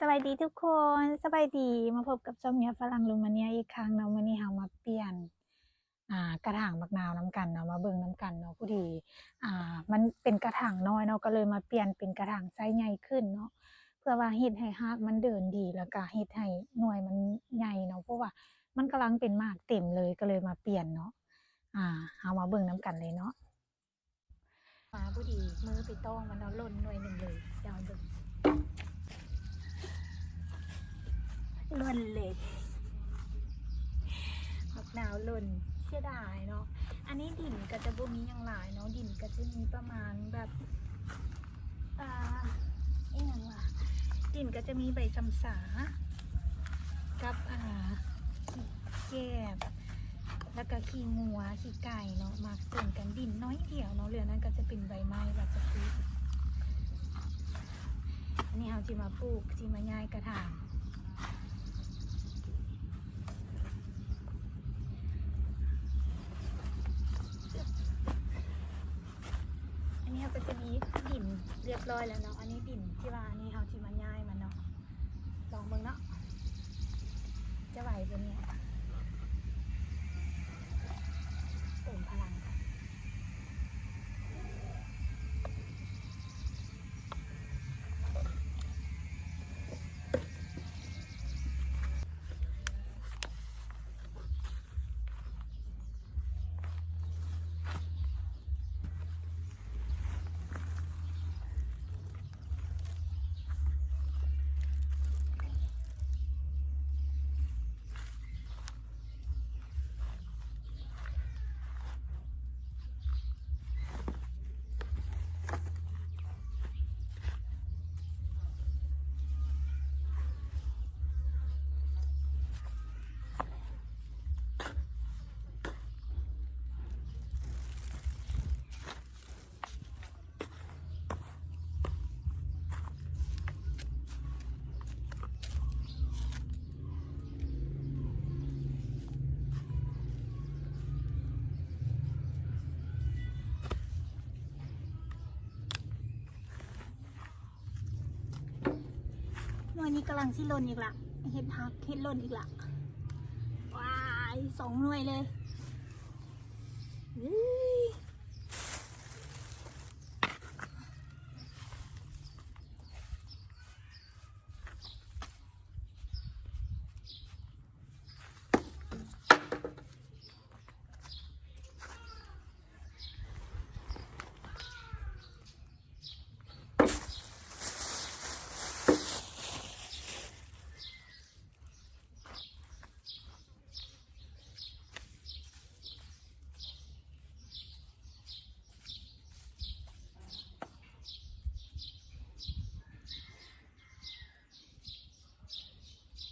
ສະບາຍດີທຸກຄົນ ສະບາຍດີ ມາພົບກັບຊ່ອງເມຍຝຣັ່ງລູມາເນຍອີກຄັ້ງເນາະ. ມື້ນີ້ເຮົາມາປ່ຽນ ອ່າ ກະຖາງໝາກນາວນຳກັນເນາະ ມາເບິ່ງນຳກັນເນາະ. ພໍດີ ອ່າ ມັນເປັນກະຖາງນ້ອຍເນາະ ກໍເລີຍມາປ່ຽນເປັນກະຖາງໄຊໃຫຍ່ຂຶ້ນເນາະ ເພື່ອວ່າເຮັດໃຫ້ຮາກມັນເດີນດີ ແລ້ວກະເຮັດໃຫ້ໜ່ວຍມັນໃຫຍ່ເນາະ ເພາະວ່າມັນກຳລັງເປັນໝາກເຕັມເລີຍ ກໍເລີຍມາປ່ຽນເນາະ. ອ່າ ເຮົາມາເບິ່ງນຳກັນເລີຍເນາະ. ມາພໍດີ ມືໄປຕ້ອງມັນເນາະ ຫຼົ່ນໜ່ວຍໜຶ່ງເລີຍ ຈະເອົາເບິ່ງ ຫຼົ່ນເລີຍ ໝາກນາວຫຼົ່ນ ເສຍດາຍເນາະ. ອັນນີ້ດິນກໍຈະບໍ່ມີຫຍັງຫຼາຍເນາະ ດິນກໍຈະມີປະມານແບບ ອ່າ ອີຫຍັງວະ ດິນກໍຈະມີໃບຊຳສາ ກັບ ອ່າ ຂີ້ແກບ ແລ້ວກໍຂີ້ງົວ ຂີ້ໄກ່ເນາະ ໝັກຈົນກັນ ດິນໜ້ອຍດຽວເນາະ. ເຫຼືອນັ້ນກໍຈະເປັນໃບໄມ້ ວ່າຈະປູກ ອັນນີ້ເຮົາຊິມາປູກ ຊິມາຍ້າຍກະຖາງ. ອັນນີ້ເຮົາກໍຈະມີດິນຮຽບຮ້ອຍແລ້ວເນາະ. ອັນນີ້ດິນທີ່ວ່າອັນນີ້ເຮົາຊິມາຍ້າຍມັນເນາະ. ລອງເບິ່ງເນາະ ຈະໄຫວບໍ່ນີ້? ເຕີມພະລັງ. ໜ່ວຍນີ້ກຳລັງຊິຫຼົ່ນອີກລະ ເຮັດຫັກ ເຮັດຫຼົ່ນອີກລະ. ວ້າຍ ສອງໜ່ວຍເລີຍ.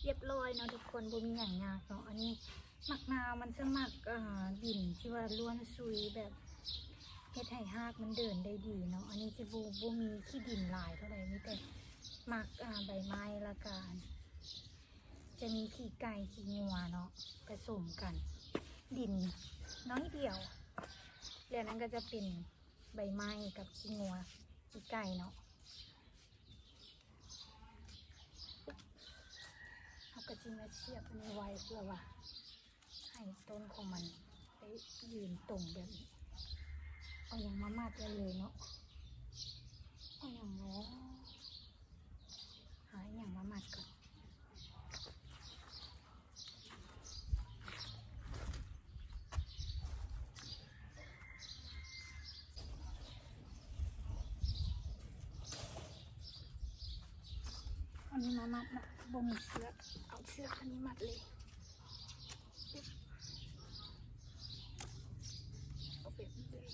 ຮຽບຮ້ອຍເນາະທຸກຄົນ ບໍ່ມີຫຍັງຍາກເນາະ. ອັນນີ້ໝາກນາວມັນຈະມັກ ເອີ ດິນທີ່ວ່າລ້ວນຊຸຍ ແບບເຮັດໃຫ້ຮາກມັນເດີນໄດ້ດີເນາະ. ອັນນີ້ຈະບໍ່ ບໍ່ມີຂີ້ດິນຫຼາຍເທົ່າໃດ ມີແຕ່ໝາກ ອາ ໃບໄມ້ ແລ້ວກະຈະມີຂີ້ໄກ່ຂີ້ງົວເນາະ ປະສົມກັນ ດິນໜ້ອຍດຽວ ແລ້ວນັ້ນກໍຈະເປັນໃບໄມ້ກັບຂີ້ງົວຂີ້ໄກ່ເນາະ. ເຮົາກໍຊິມາສຽບອັນນີ້ໄວ້ ເພື່ອວ່າໃຫ້ຕົ້ນຂອງມັນໄດ້ຢືນຕົງແບບນີ້. ເອົາຫຍັງມາມັດໄວ້ເລີຍເນາະ ເອົາຫຍັງເນາະ ຫາອີ່ຫຍັງມາມັດກ່ອນ. ເອົານີ້ມາມັດເນາະ ບໍ່ມີເຊືອກ ເອົາເຊືອກອັນນີ້ມັດເລີຍ. ເອົາແບບນີ້ເລີຍ.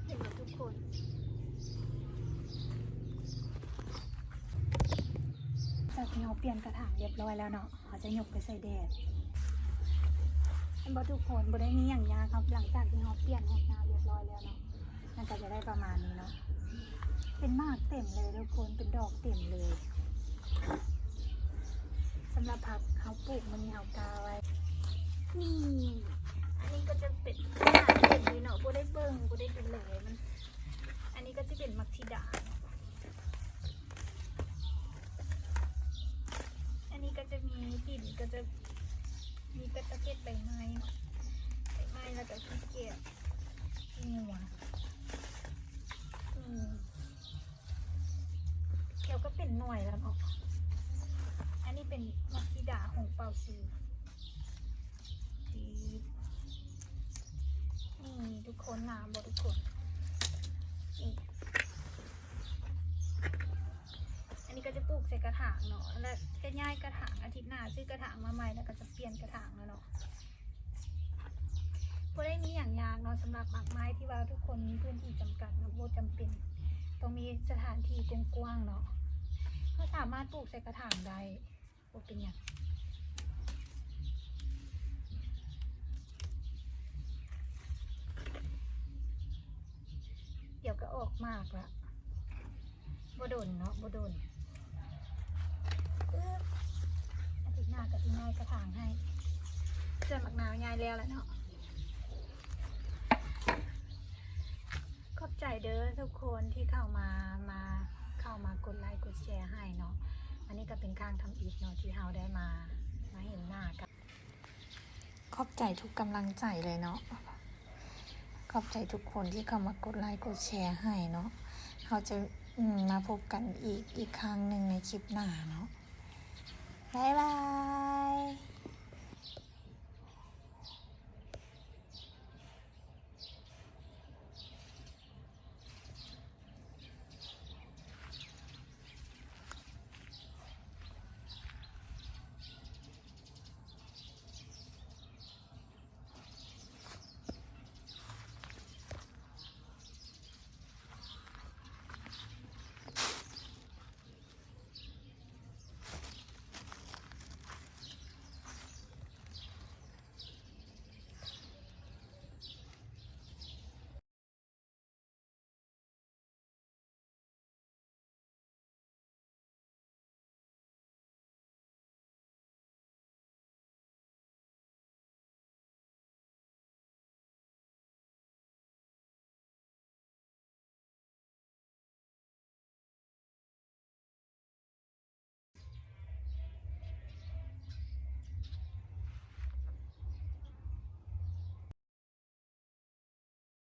ເຫັນບໍ່ທຸກຄົນ? ຈາກທີ່ເຮົາປ່ຽນກະຖາງຮຽບຮ້ອຍແລ້ວເນາະ ເຮົາຈະຍົກໄປໃສ່ແດດ. ເຫັນບໍ່ທຸກຄົນ? ບໍ່ໄດ້ມີຫຍັງຍາກ. ເຮົາ ຫຼັງຈາກທີ່ເຮົາປ່ຽນຮອດນ້ຳຮຽບຮ້ອຍແລ້ວເນາະ ມັນກໍຈະໄດ້ປະມານນີ້ເນາະ. ເປັນໝາກເຕັມເລີຍທຸກຄົນ ເປັນດອກເຕັມເລີຍ. ຜັກເຮົາປູກມື້ນີ້ເຮົາກາໄວ້ ນີ້ ອັນນີ້ກໍຈະເປັນ ເຫັນຢູ່ເນາະ ບໍ່ໄດ້ເບິ່ງ ບໍ່ໄດ້ດູແລມັນ ອັນນີ້ກໍຈະເປັນໝາກທິດາເນາະ ອັນນີ້ກໍຈະມີ ດິນກໍຈະມີແຕ່ປະເພດໃບໄມ້ເນາະ ໃບໄມ້ແລ້ວກໍຂີ້ກຽດ ງົວ ອືມ ແລ້ວກໍເປັນໜ່ວຍແລ້ວເນາະ ອັນນີ້ເປັນໝາກທິດາຂອງເປົາຊີ ນີ້ທຸກຄົນ ງາມບໍ່ທຸກຄົນ ນີ້ ອັນນີ້ກໍຈະປູກໃສ່ກະຖາງເນາະ ແລ້ວຈະຍ້າຍກະຖາງ ອາທິດໜ້າຊື້ກະຖາງມາໃໝ່ ແລ້ວກໍຈະປ່ຽນກະຖາງແລ້ວເນາະ ບໍ່ໄດ້ມີຫຍັງຍາກເນາະ ສຳລັບໝາກໄມ້ທີ່ວ່າທຸກຄົນມີພື້ນທີ່ຈຳກັດເນາະ ບໍ່ຈຳເປັນຕ້ອງມີສະຖານທີ່ກວ້າງໆເນາະ ເຮົາສາມາດປູກໃສ່ກະຖາງໄດ້ ບໍ່ເປັນຫຍັງ ດຽວກໍອອກໝາກລະ ບໍ່ດົນເນາະ ບໍ່ດົນ ອາທິດໜ້າກໍຊິຍ້າຍກະຖາງໃຫ້ ສ່ວນໝາກນາວຍ້າຍແລ້ວລະເນາະ ຂອບໃຈເດີທຸກຄົນທີ່ເຂົ້າມາ ມາ ເຂົ້າມາກົດໄລກົດແຊໃຫ້ເນາະ ອັນນີ້ກໍເປັນຄັ້ງທຳອິດເນາະ ທີ່ເຮົາໄດ້ມາ ມາເຫັນໜ້າກັນ ຂອບໃຈທຸກກຳລັງໃຈເລີຍເນາະ ຂອບໃຈທຸກຄົນທີ່ເຂົ້າມາກົດໄລກົດແຊໃຫ້ເນາະ ເຮົາຈະ ອືມ ມາພົບກັນອີກ ອີກຄັ້ງໜຶ່ງໃນຄລິບໜ້າເນາະ ບາຍບາຍ.